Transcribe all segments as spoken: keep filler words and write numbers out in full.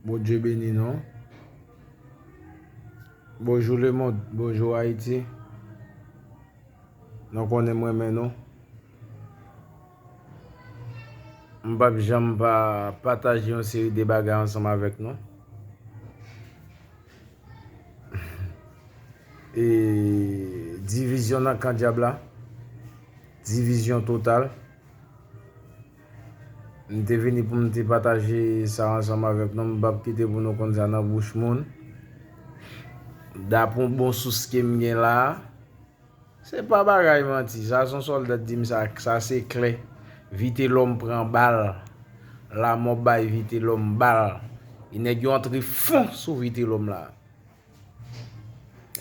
Bondye beni nou. Bonjou lemonn, bonjou Ayiti. Nou konnen m renmen nou. M p ap janm pa pataje yon seri de bagay ansanm avèk nou. E divizyon nan kan dyab la. Divizyon total. M te vini pou m te pataje sa ansanm avèk nou. M p ap kite pou nou konn sa nan bouch moun. Dapre yon bon sous ke m gen la, se pa bagay manti. Sa se yon sòlda t di m sa, sa se klè. Vitelòm pran bal. Lamò bay Vitelòm bal. E nèg yo antre fon sou Vitelòm la.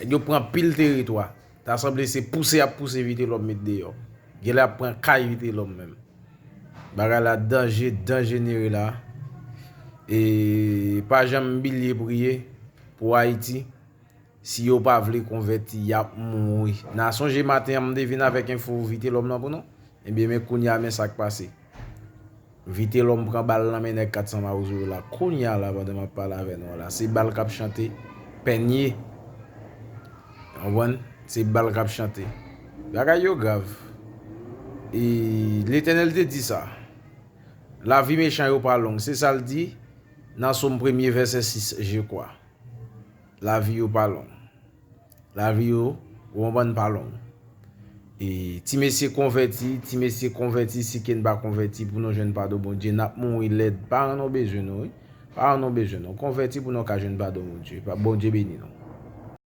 Nèg yo pran pil teritwa. Ta sanble se pouse y ap pouse Vitelòm met deyò. Genlè ap pran kay Vitelòm menm. Bagay la danje, danje nere la. E pa janm bliye priye pou Ayiti. Si yo pa vle konvèti, y ap mouri. N a sonje maten an, m te vin avèk enfo Vitelòm nan pou nou. Ebyen, men kounye a, men sa k pase. Vitelòm pran bal nan men nèg kat san Mawozo yo la. Kounye a la, pandan m ap pale avè nou la, se bal k ap chante. Pènye. Ou konprann? Se bal k ap chante. Bagay yo grav. E Letènèl te di sa. Lavi mechan yo pa long. Se sa l di nan Sòm premye, vèsè sis, je kwa. Lavi yo pa long. Lavi yo, ou konprann, pa long. E ti mesye konvèti, ti mesye konvèti, si ke n pa konvèti pou nou jwenn padon Bondye, n ap mouri lèd. Paran nou bezwen nou, wi. Paran nou bezwen nou. Konvèti pou nou ka jwenn padon Bondye. Pa, Bondye beni nou.